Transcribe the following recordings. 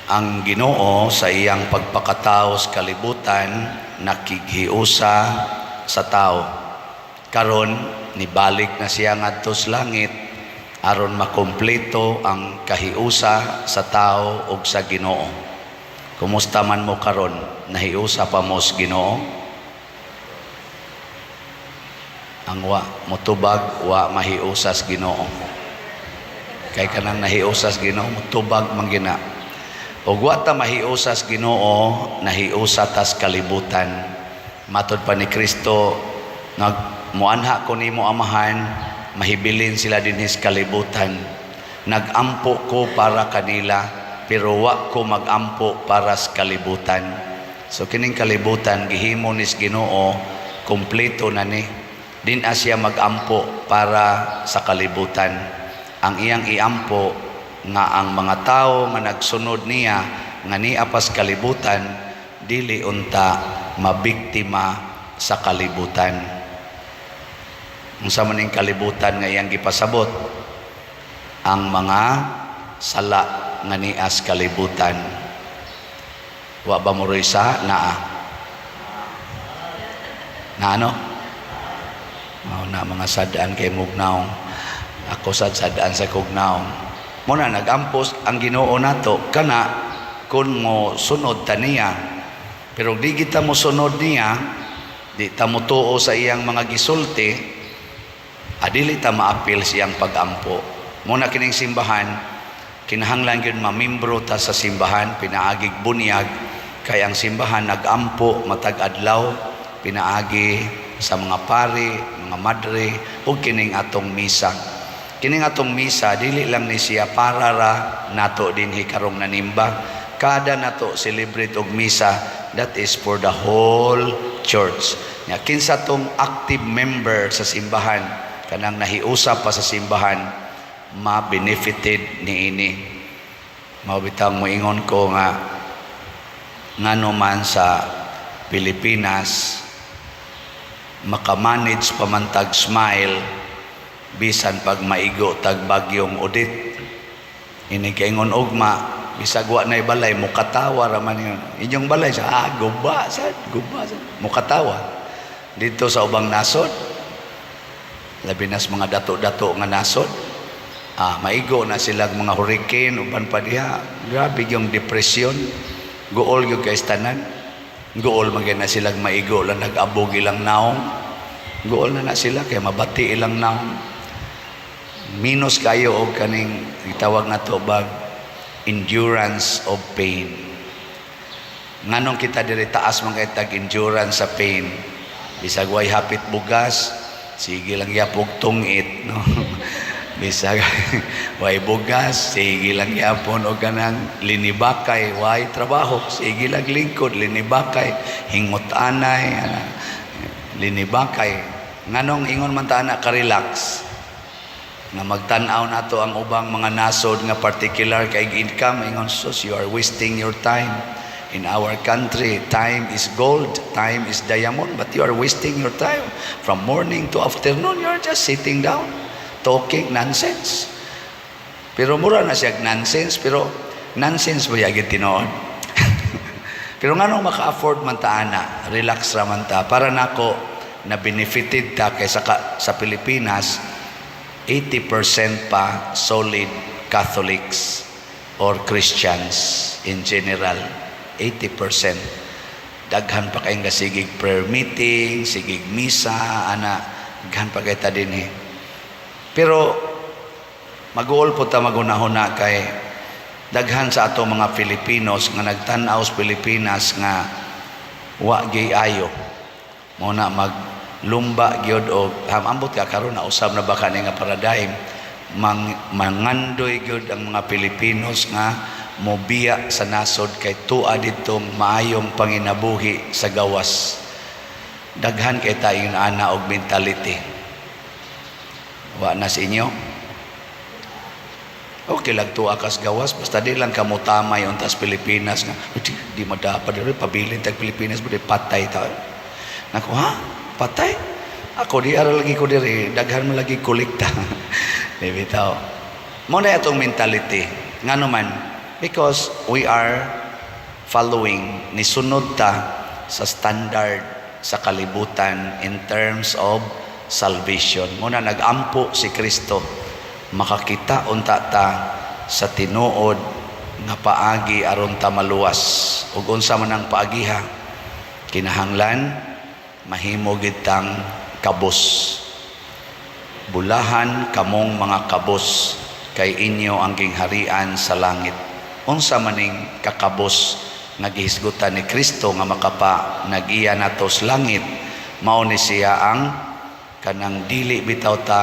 Ang Ginoo sa iyang pagpakatao sa kalibutan nakighiusa sa tao. Karon nibalik na siya ngadto sa langit aron makumpleto ang kahiusa sa tao ug sa Ginoo. Kumusta man mo karon? Nahiusa pa mo sa Ginoo? Ang wa motubag, wa mahiusa sa Ginoo. Kay kanang nahiusa sa Ginoo, motubag man gina. Ug wa ta mahiusa sa Ginoo, nahiusa tas kalibutan. Matod pa ni Kristo, nag muanha ko nimo, Amahan, mahibilin sila dinhi sa kalibutan. Nagampo ko para kanila, pero wa ko magampo para sa kalibutan. So kining kalibutan gihimo nis Ginoo, kompleto na ni. Di na siya magampo para sa kalibutan. Ang iyang iampo nga ang mga tao nga nagsunod niya nga nia pas kalibutan dili unta mabiktima sa kalibutan. Unsa man ning kalibutan nga iyang gipasabot? Ang mga sala nga nias kalibutan. Wa ba mo sa naa? Na ano? Mao na mga sadaan kay mugnaong. Ako sad, sadaan sa kugnaong. Mao na nagampos ang Ginoo nato kana kung mo sunod ta niya. Pero di kita mo sunod niya, di ta mo tuo sa iyang mga gisulti, adili ta maapil siyang pagampo. Mao na kining simbahan, kinahanglan gyud mamimbro ta sa simbahan pinaagig bunyag, kay ang simbahan nagampo matag adlaw pinaagi sa mga pari, mga madre ug kining atong misa. Kining atong misa dili lang ni siya para ra nato dinhi karong nanimba. Kada nato celebrate og misa, that is for the whole church. Nya kinsa tong active member sa simbahan, kanang nahiusa pa sa simbahan, ma-benefited niini. Mao bitaw moingon ko nga ngano man sa Pilipinas makamanage pa man tag smile bisan pag maigo tag Bagyong Odette. Ini kaingon ugma, bisag wa nay balay, mukatawa ra man yun. Inyong balay sa guba sad, guba sad. Mukatawa. Dito sa ubang nasod, labi nas mga dato-dato nga nasod, maigo na sila mga hurricane uban pa diha. Grabe yung depression. Guol gyud kay tanan. Guol man na silang maigo lang, nag-abog ilang naong. Guol na na sila kay mabati ilang naong. Minus kayo og kaning gitawag nato bag endurance of pain. Nganong kita diri taas man kay tag endurance sa pain. Bisag way hapit bugas, sige lang yapog tungit, no? Bisag way bugas, sige lang yapon og kanang linibakay, way trabaho, sige lang lingkod, linibakay, hingot anay, ana, linibakay. Nganong ingon man ta ana ka-relax? Nga magtan-aw nato ang ubang mga nasod nga particular kay income, ingon, "Sus, you are wasting your time. In our country, time is gold, time is diamond, but you are wasting your time. From morning to afternoon, you are just sitting down, talking nonsense." Pero mura na siya nonsense, pero nonsense ba yagi tinuod? Pero ngano maka-afford man ta ana, relax ra man ta. Para nako na benefited ta kay sa Pilipinas 80% pa solid Catholics or Christians in general. 80%. Daghan pa kayong sigig prayer meeting, sigig misa, ana, daghan pa kay ta dinhi. Pero maguol po ta magunahuna kay daghan sa ato mga Filipinos nga nagtan-aw sa Pilipinas nga wa gyud ayo. Mao na maglumba gyud og ambot ka karon na usab na baka ni nga paradigm mangandoy gyud ang mga Pilipinos nga mobiya sa nasod kay tua ditong maayong panginabuhi sa gawas. Daghan kay tayo ana og mentality. Wa na sa inyo? Okay lang tuwa kas gawas, basta di lang kamo tamay untas Pilipinas nga, "Di, di madapa diri, pabilin tag Pilipinas, di patay ta." Nako ha? Patay? Ako di ara lagi ko diri, daghan man lagi kolekta. Di bitaw. Mao na atong mentality. Ngano man Because we are following, nisunod ta sa standard sa kalibutan in terms of salvation. Muna nagampo si Kristo, makakita unta ta sa tinuod nga paagi aron ta maluwas. Ug unsa man ang paagiha? Kinahanglan mahimo gid tang kabos. Bulahan kamong mga kabos kay inyo ang gingharian sa langit. Unsa maning kakabos nga gihisgutan ni Kristo nga makapa nag-iya nato sa langit? Mao ni siya ang kanang dili bitaw ta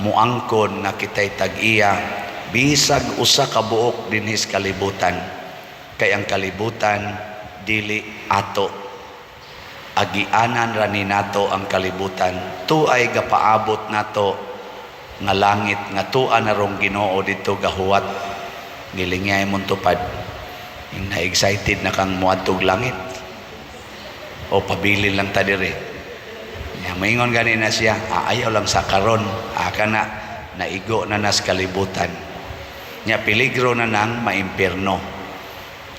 muangkon nga kitay tag-iya bisag usa ka buok dinhi sa kalibutan, kay ang kalibutan dili ato, agianan ra ni nato ang kalibutan. Tuay gapaabot nato nga langit nga tua na rong Ginoo didto gahuwat. Gilingay mong tupad yung na-excited na kang muadtog langit o pabilin lang ta diri. Ya, maingon gani na siya, ah, ayaw lang sa karon, aka na, naigo na nas kalibutan. Nya peligro na nang maimpierno.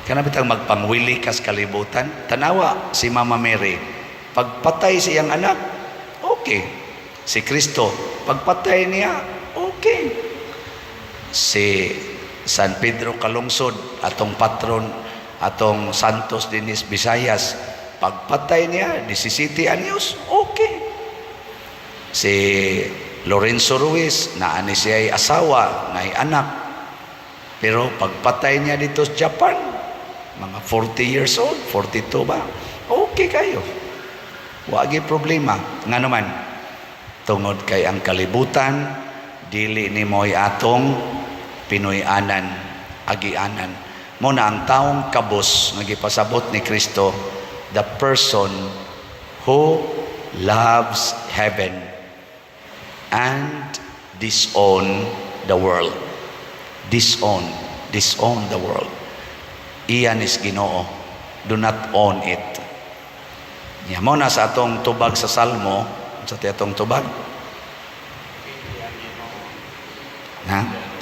Kana bitang magpangwili kas kalibutan, tanawa si Mama Mary, pagpatay sa iyang anak, okay. Si Kristo, pagpatay niya, okay. Si San Pedro Calungsod, atong patron, atong Santos dinhi sa Visayas, pagpatay niya, 17 anyos, okay. Si Lorenzo Ruiz, naa ni siya asawa, naay anak. Pero pagpatay niya dito sa Japan, mga 40 years old, 42 ba? Okay kayo. Wagi problema. Nga naman, tungod kay ang kalibutan, dili ni mo'y atong Pinoy-anan, agianan. Mo na ang taong kabos nga gipasabot ni Kristo, the person who loves heaven and disown the world. Disown, disown the world. Iyan is Ginoo. Do not own it. Ya mo na sa atong tubag sa Salmo, sa atong tubag? Na?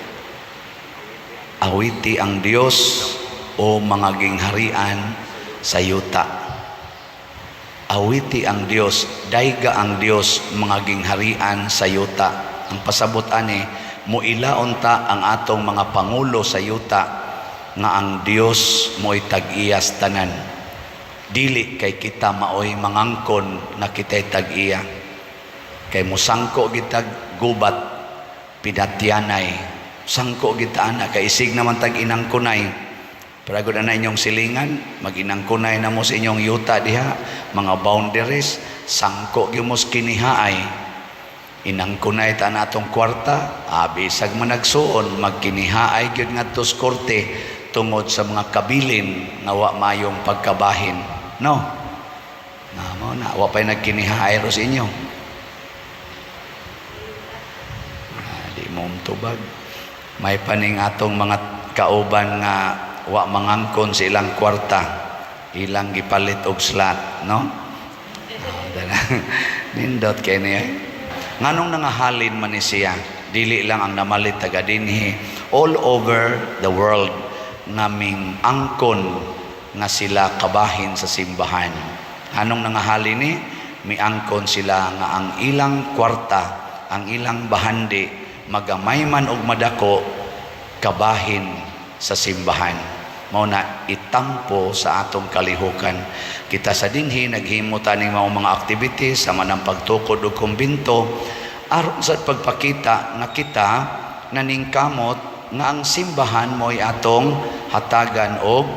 Awiti ang Dios o mga gingharian sa yuta. Awiti ang Dios, dayga ang Dios, mga gingharian sa yuta. Ang pasabot ani, muilaon ta ang atong mga pangulo sa yuta nga ang Dios mo'y tag-iyas tanan. Dili kay kita maoy mangangkon nga kita'y tag-iya. Kay musangko gitag gubat pinatyanay. Sangko gita ana kay isig naman tag inangkunay. Pero na inyong silingan, mag-inangkunay na mo sa inyong yuta diha, mga boundaries, sangko gyud mo kinihaay. Inangkunay ta na atong kwarta, bisag managsuon, magkinihaay gyud ngadto sa korte tungod sa mga kabilin nga wa mayong pagkabahin. No? Na mo na wa pay nagkinihaay ro sa inyo. Ah, di mo tubag. May paning atong mga kauban nga wa mangangkon sa ilang kwarta, ilang gipalit og slot, no? Ah, nindot kay niya. Nganong nangahalin man ni siya, dili lang ang namalit taga dinhi, all over the world ngaming angkon nga sila kabahin sa simbahan. Anong nangahalin ni? Miangkon sila nga ang ilang kwarta, ang ilang bahandi, magamay man og madako, kabahin sa simbahan. Mao na itampo sa atong kalihukan. Kita sa dinhi naghimo ta ning mao mga activities sa manang pagtukod og kumbinto aron sa pagpakita nga kita naningkamot nga ang simbahan mo'y atong hatagan og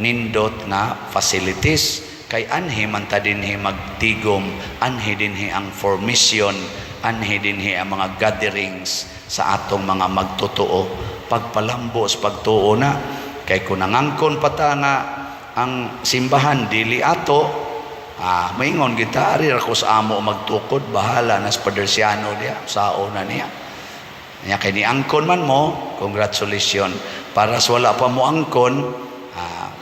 nindot nga facilities, kay anhi man ta dinhi magtigom, anhi dinhi ang formation, anhi dinhi ang mga gatherings sa atong mga magtotoo, pagpalambo sa pagtuo na. Kay kung nangangkon pa ta nga ang simbahan dili ato, maingon kita, "Ari ra ko sa amo magtukod, bahala na sa Padersiano diya, sao na niya." Nya kay ni angkon man mo, congratulations. Para sa wala pa mo angkon,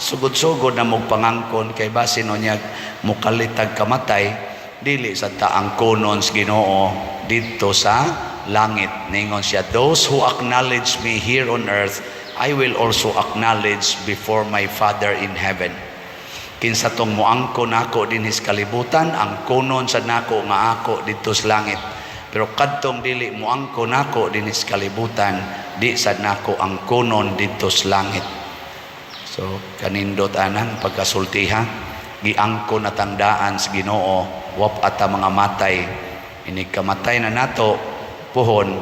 sugod-sugod na mo pangangkon kay basin no niya mukalitag kamatay, dili sa taangkonon sa Ginoo didto sa langit. Ningon siya, "Those who acknowledge me here on earth, I will also acknowledge before my Father in heaven. Kinsa tong muangko nako dinhi sa kalibutan, angkonon sa nako nga ako didto sa langit. Pero kadtong dili muangko nako dinhi sa kalibutan, di sad nako angkonon didto sa langit. So kanindot anang pagkasultiha, giangko na tandaan sa Ginoo, wap ata mga matay. Inig kamatay na nato puhon,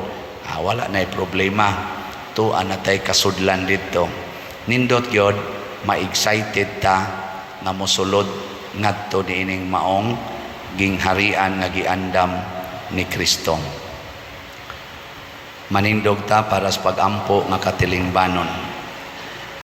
wala na problema. Tuwa na tay kasudlan didto. Nindot gyud ma-excited ta nga mosulod ngadto niining maong gingharian nga giandam ni Kristo. Manindog ta para sa pagampo nga katilingbanon.